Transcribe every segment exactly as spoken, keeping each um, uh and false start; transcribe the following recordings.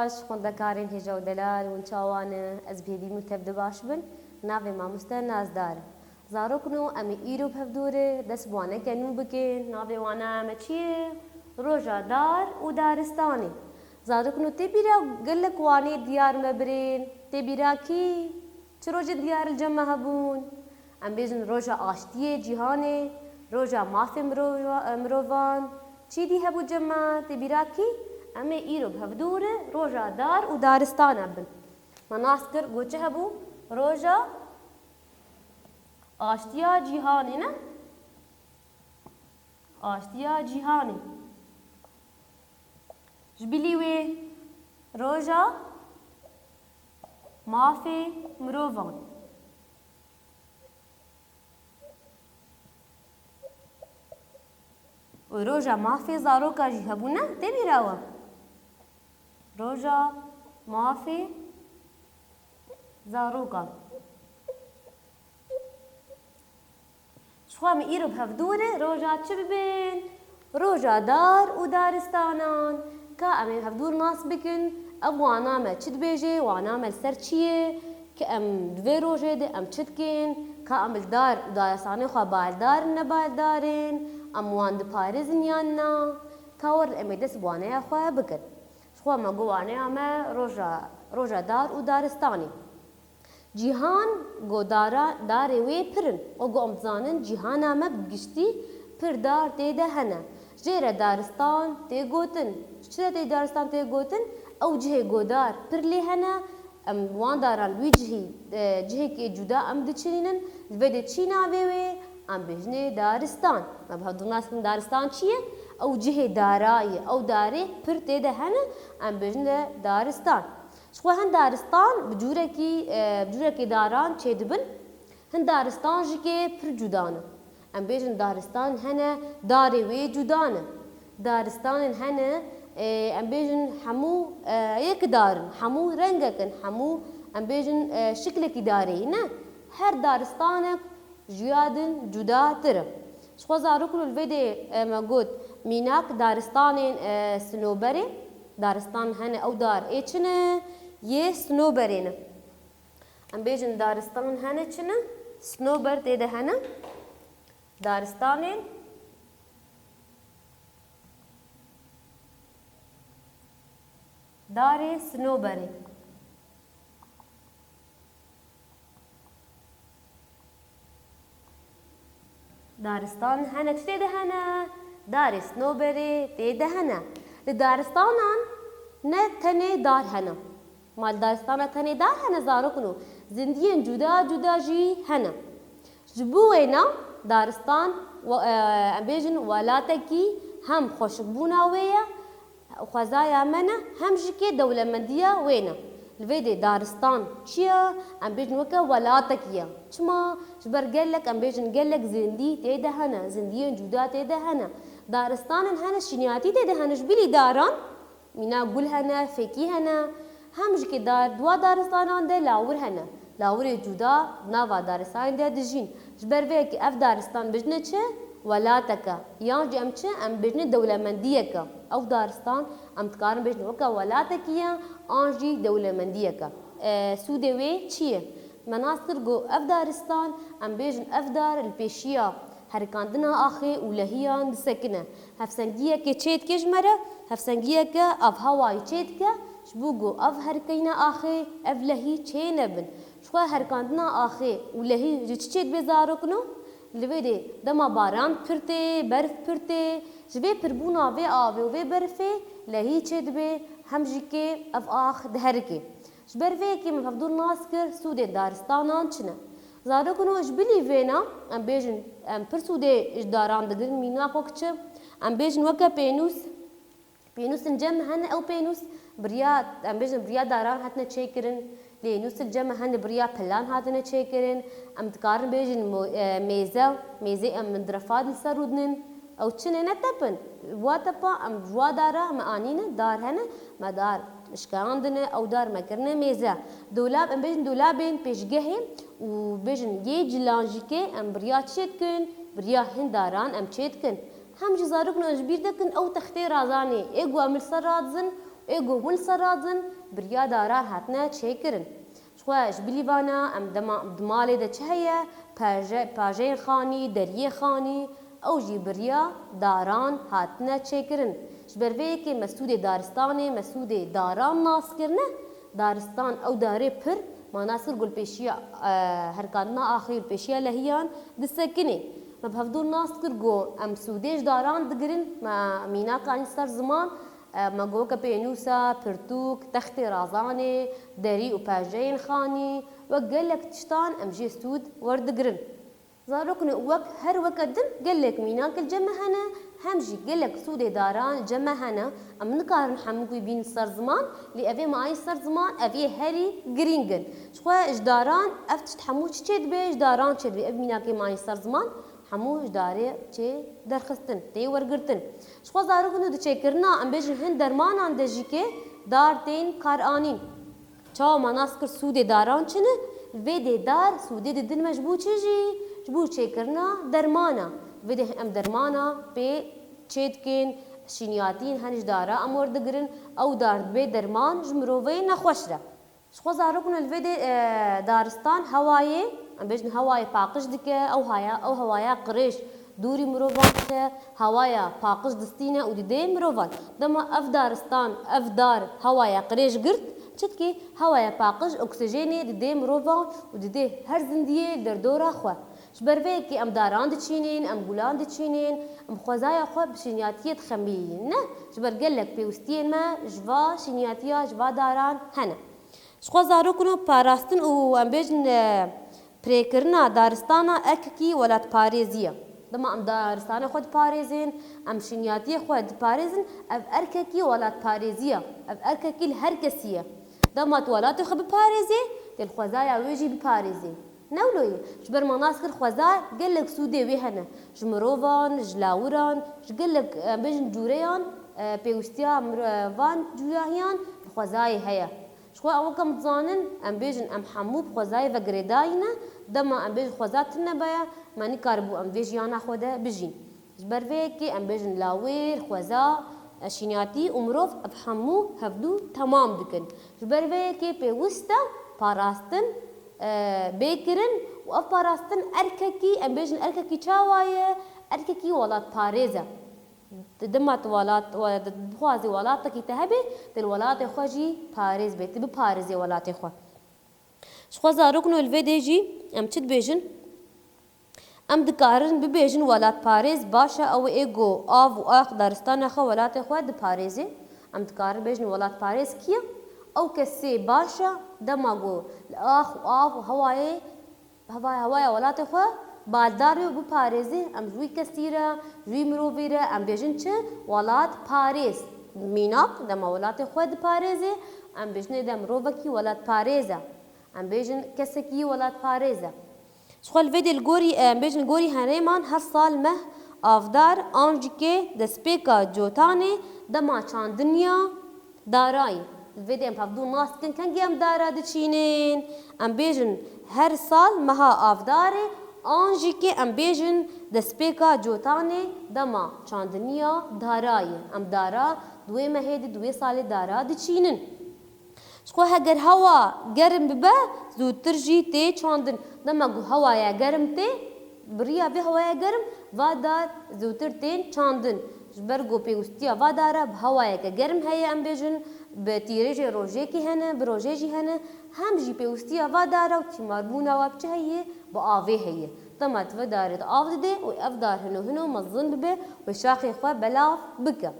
Baş, xwendekarên hêja û delal, hûn çawa ne? Ez bi hêvî me tev de baş bin. Navê mamoste Nazdar. Zarokno, em ê îro bi hevdû re dest bi waneke nû bikin. Navê wana me çi ye? Roja dar û daristanê. Zarokno, tê bîra gelek wanê diyar me birên. Tê bîra kî? Çi rojên diyar li cem me hebûn? Em bêjin roja aştiyê cîhanê, roja mafê mirova-, mirovan. Çî dî hebû cem me, tê bîra kî? Em ê îro bi hevdû re roja dar û daristana bin. Me nas kir, got çi hebû? Roja aştiya cîhanê ne? Aştiya cîhanê. Ji bilî wê roja mafê mirovan. Û roja mafê zaroka jî hebû ne? Tê bîra we? Roja mafê zarokan. Ji xwe em îro bi hevdû re roja çi bibin? Roja dar û daristanan. Ka em ê hevdû nas bikin, ev wana me çi dibêje, wana me li ser çi ye, ki em di vê rojê de em çi dikin, ka em li dar û daristanê xwe baldar in, ne baldar in, em wan diparêzin yan na, ka werin em ê dest bi waneya xwe bikin. Ji xwe me got waneya me roja, roja dar û daristanê. Cîhan go dara, darê wê pir in. Wek ku em dizanin, cîhana me bi giştî pir dar tê de hene. Jê re daristan tê gotin. Ji çi re tê daristan tê gotin? Ew cihê go dar pir lê hene, em wan daran wî cihî, e, cihekê cuda em diçinînin. Li vê de çi navê wê? Em bêjinê daristan. Me bi hevdû nas kirin daristan çi ye? Ew cihê dara ye. Ew darê pir tê de hene, em bêjinê daristan. Ji xwe hin daristan bi cûrekî, e, bi cûrekê daran çêdibin. Hin daristan jî kê pir cuda ne. Em bêjin daristan hene darê wê cuda ne. Daristanên hene, e, em bêjin hemû, e, yek dar in, hemû rengek in, hemû em bêjin, e, şiklekî darê ne. Her daristanek ji ya din cuda tir e. Ji xwe zarok li vê dê, e, me got mînak daristanên, e, sinoberê, daristan hene ew dar ê çi ne? Yê sinoberê ne. Em bêjin daristan hene çi ne? Sinober tê de hene. Daristanên darê sinoberê. Daristan hene çi tê de hene? Darê sinoberê tê de hene. Li daristanan ne tenê dar hene. Ma li daristana tenê dar hene zarokno, zindiyên cuda cuda jî hene. Ji bo wêna daristan, we-, e, em bêjin welatekî hem xweşikbûna wê ye, xwezaya me ne, hem jî kê dewlemendiya wê ne. Li vê dê daristan çi ye? Em bêjin weke welatekî ye. Çima? Ji ber gelek, em bêjin gelek zindî tê de hene, zindiyên cuda tê de hene. Daristanên hene şîniyatî tê de hene, ji bilî daran, mîna gul hene, fêkî hene. Hem jî kê dar, di wa daristanan de lawir hene. Lawirê cuda di nava daristanê de dijîn. Ji ber vê yekê ev daristan bijne çi? Welateke. Yan jî em çi? Em bêjinê dewlemendiyeke. Ew daristan em dikarin bêjin weke welatekî ye, an jî dewlemendiyeke. E, sûdê wê çi ye? Me nas kir ku ev daristan, em bêjin ev dar li pêşiya herikandina axê û lehiyan disekine. Hevsengiyeke çê dike ji me re, hevsengiyeke avhewayî çê dike, ji bo ku ev herikeyna axê, ev lehî çê nebin. Ji xwe herikandina axê û lehî ji çi çê dibe zarokno? Li vê dê dema baran pir tê, berf pir tê, ji vê pirbûna vê avê û vê berfê lehî çê dibe, hem jî kê ev ax diherike. Ji ber vê yekê min hevdûr nas kir sûdên daristanan çi ne. Zarokno ji bilî vêna, em bêjin, em pir sûdê ji daran digirin, mînak wek çi? Em bêjin weke pênûs, pênûsên cem hene, ew pênûs biriya, em bêjin biriya daran hatine çêkirin, lê nûsên cem hene biriya pilan hatine çêkirin. Em dikarin bêjin mo-, e, mêze, mêzê em min direfat li ser rûdinin. Ew çi ne, ne tep in. Wa tepa em ji wa dara me anîne, dar hene, me dar şikeyandine, ew dar me kirine mêze. Dolab, em bêjin dolabên pêşgehê û bêjin yê cilan jî kê em bi riya çi çê dikin? Bi riya hin daran em çê dikin. Hem jî zaroknan ji bîr dekin ew textê razanê ê ku em li ser radizin Ê ku hûn li ser radin, bi riya daran hatine çêkirin. Ji xwe ji bilî vana em dema di malê de çi heye, paje-, pajeyên xanî, deriyê xanî, ew jî bi riya daran hatine çêkirin. Ji ber vê yekê me sûdê daristanê, me sûdê daran nas kirine. Daristan ew darê pir, ma nas kir ku li pêşiya, e, herkandina axê û li pêşiya lehiyan disekinê. Me bi hevdû nas kir ku em sûdê ji daran digirin, me mînaka nî ser ziman, e, me goke pênûsa, pirtûk, textê razanê, derî û pejeyên xanî, wek gelek tiştan em jê sûd werdigirin. Zarokno wek her weke din gelek mînak li cem me hene, hem jî gelek sûdê daran li cem me hene. Em nikarin hemû wî bînin ser ziman, lê evê me ayî ser ziman, ev yê herî girîng in. Ji xwe ji daran ev tişt hemû çi çêdibe, ji daran çêdibe. Ev mînakê me ayî ser ziman hemû ji darê çê derxistin, tê wergirtin. Ji xwe zarokno di çêkirina, em bêjin hin dermanan de jî kê dar tên karanîn. Çawa me nas kir sûdê daran çi ne? Li vê dê dar sûdê didin me ji bo çi jî? Ji bo çêkirina dermana. Vê dê em dermana pê çê dikin, şîniyatî hene ji dara em werdigirin, ew dar dibe derman ji mirovê nexweş re. Ji xwe zarokno li vê dê, e, daristan hewayê, em bêjin hewayê paqij dike, ew haya, ew hewaya qirêj dûrî mirovan dixe, hewaya paqij distîne û didê mirovan. Dema ev daristan, ev dar hewaya qirêj girt, çi dikê? Hewaya paqij oksijênê didê mirovan û didê her zindiyê li derdora xwe. Ji ber vê yekê em daran diçînin, em gulan diçînin, em xwezaya xwe bi şîniyatiyê dixemilînin. Ne, ji ber gelek pêwistiyên me ji va şîniyatiya, ji va daran hene. Ji xwe zarokno parastin û em bêjin, e, pirêkirina daristana erkekî welatparêzî ye. Dema em daristana xwe diparêzin, em şîniyatiyê xwe diparêzin, ev erkekî welatparêzî ye, ev erkekî li her kesî ye. Dema tu welatê xwe biparêzê, tê li xwezaya wê jî biparêzê. Ne wilo ye, ji ber me nas kir xweza gelek sûdê wê hene. Ji mirovan, ji lawiran, ji gelek, em bêjin cûreyan, e, pêwistiya miro-, van cûyahiyan li xwezayê heye. Ji xwe ew weke em dizanin, em bêjin em hemû bi xwezayê ve girêdayî ne, dema em bêjin xweza tune beye, me nikaribû em vê jiyana xwe de bijîn. Ji ber vê yekê em bêjin lawêr, xweza, şîniyatî û mirov ev hemû hevdû temam dikin. Ji ber vê yekê pêwist e parastin, e, bê kirin û ev parastin erkekî, em bêjin erkekî çawa ye? Erkekî welatparêz e. Di dema tu welat, we-, di, bixwazî welatekî te hebe, tu li welatê xwe jî parêz bê, tu biparêzê welatê xwe. Ji xwe zarokno li vê dê jî em çi dibêjin? Em dikarin bibêjin welatparêz baş e, ew ê ku av û ax daristana xwe welatê xwe diparêzê. Em dikarin bêjin welatparêz kî ye? Ew kesê baş e, dema ku li ax û av û hewayê Heva-, hewaya welatê xwe baldar be û biparêzê, em ji wî kesî re, ji wî mirovî re, em bêjin çi? Welatparêz. Mînak, dema welatê xwe diparêzê, em bêjinê de mirovekî welatparêz e. Em bêjin kesekî welatparêz e. Ji xwe li vê dê li gorî, em bêjin li gorî herêman her sal meh avdar an jî kê destpêka cotanê dema çandiniya Darayî. Li vê de em hevdû nas dikin, kengî em dara diçînin? Em bêjin her sal meha avdarê, an jî kê em bêjin destpêka cotanê dema çandiniya darayê. Em dara di wê mehê de, di wê salê dara diçînin. Ji xwe heger hewa germ bibe, zûtir jî tê çandin. Dema ku hewaya germ tê, Bi riya vê hewaya germ, va dar zûtir tên çandin. Ji ber ku pêwistiya va dara bi hewayeke germ heye, em bêjin, bi tîrêjê rojekî hene, bi rojê jî hene, hem jî pêwistiya va dara û tîmarbûna wa bi çi heye, bi avê heye. Dema tu vê darê de av didê û ev dar hino hino mezin bibe û şaxê xwe belav bike.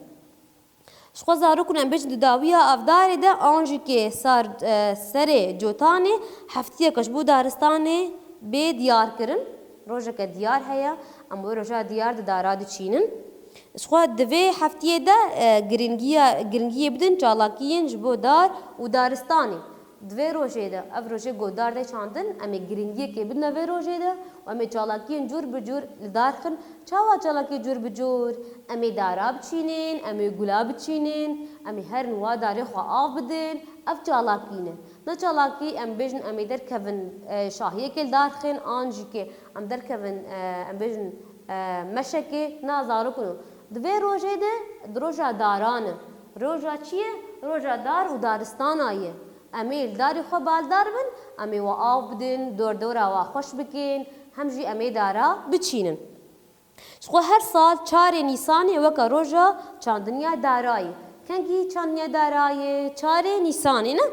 Ji xwe zarokên em bêjin di dawiya avdarê de an jî kê sar, e, serê cotanê heftiyeke ji bo daristanê bê diyar kirin. Rojeke diyar heye, em wê roja diyar di dara diçînin. Ji xwe di vê heftiyê de, e, giringiya, giringiyê bidin çalakiyên ji bo dar û daristanê. Di vê rojê de, ev rojê ku dar tê çandin, em ê giringiyekê bidine vê rojê de û em ê çalakiyên cûr bi cûr li dar xin. Çawa çalakiyê cûr bi cûr? Em ê dara biçînin, em ê gula biçînin, em ê herin wa darê xwe av bidin. Ev çalakî ne. Ne çalakî em bêjin em ê derkevin, e, şahiyekê li dar xin, an jî kê em derkevin, e, em bêjin, e, meşekê, na zarokno. Di vê rojê de, di roja daran e. Roja çi ye? Roja dar û daristana ye. Em ê li darê xwe baldar bin, em ê we av bidin, dor dora we xweş bikin, hem jî em ê dara biçînin. Ji xwe her sal çarê Nîsanê weke roja çandiniya dara ye. Kengî çandiniya dara ye? Çarê Nîsanê ne?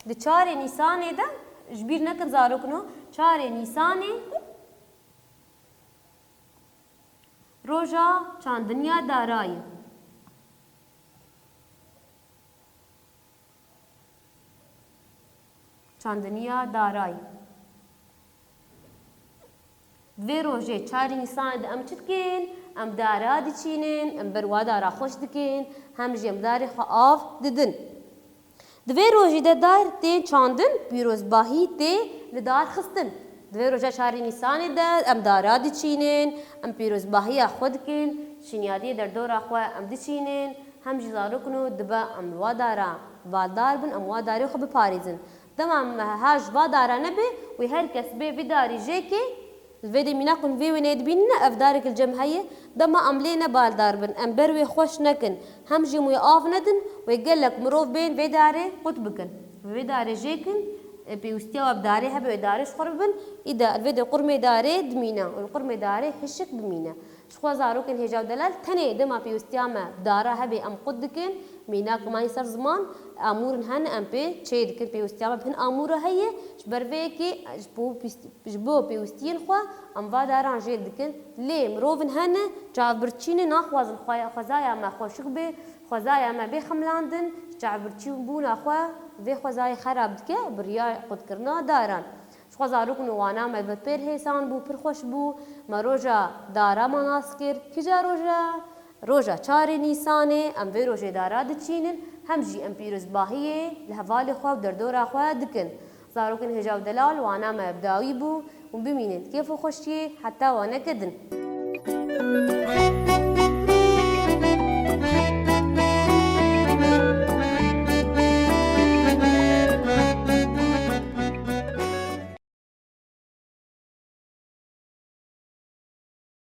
Di çarê Nîsanê de, ji bîr nekin zarokno, çarê Nîsanê roja çandiniya dara ye. Çandiniya dara ye. Di vê rojê çarê Nîsanê de em çi dikin? Em dara diçînin, em ber wa dara xweş dikin, hem jî em darê xwe av didin. Di vê rojê de dar tên çandin, pîrozbahî tê li dar xistin. Di vê roja çarê Nîsanê de em dara diçînin, em pîrozbahiya xwe dikin, şinyadiyê derdora xwe em diçînin, hem jî zarokno dibe em li wa dara baldar bin, em wa darê xwe biparêzin. Dema me ha ji va dara nebe, wê her kes bê vê darê jêkê, li vê de mînak in vê wêneyê dibînin, ev darek li cem heye, dema em lê ne baldar bin, em ber wê xweş nekin, hem jî em wê av nedin, wê gelek mirov bên vê darê qut bikin. Vê darê jêkin, e, pêwîstiya we bi darê hebe, wê darê ji xwe re bibin, îda li vê de qurmê darê dimîne û li qurmê darê hişik bimîne. Ji xwe zarokên hêja û delal tenê dema pêwîstiya me bi dara hebe em qut dikin, mînak manî ser ziman, amûrin hene em pê çê dikin, pêwîstiya me bi hin amûra heye, ji ber vê yekê ji bo pîst-, ji bo pêwîstiyên xwe em va daran jêl dikin. Lê mirovin hene çavbirçî ne, naxwazin xwe-, xwezaya me xweşik bê, xwezaya me bê xemlandin, ji çavbirçîbûna xwe vê xwezayê xerab dike, bi riya qutkirina daran. Ji xwe zarok û wana me bi pêr hêsan bû, pir xweş bû. Me roja dara me nas kir. Kîja roja? Roja çarê Nîsanê. Em vê rojê dara diçînin, hem jî em pîrozbahiyê li hevalê xwe û derdora xwe dikin. Zarokên hêja û delal, wana me bi dawî bû û bimînin kêf û xweşiyê heta waneke din.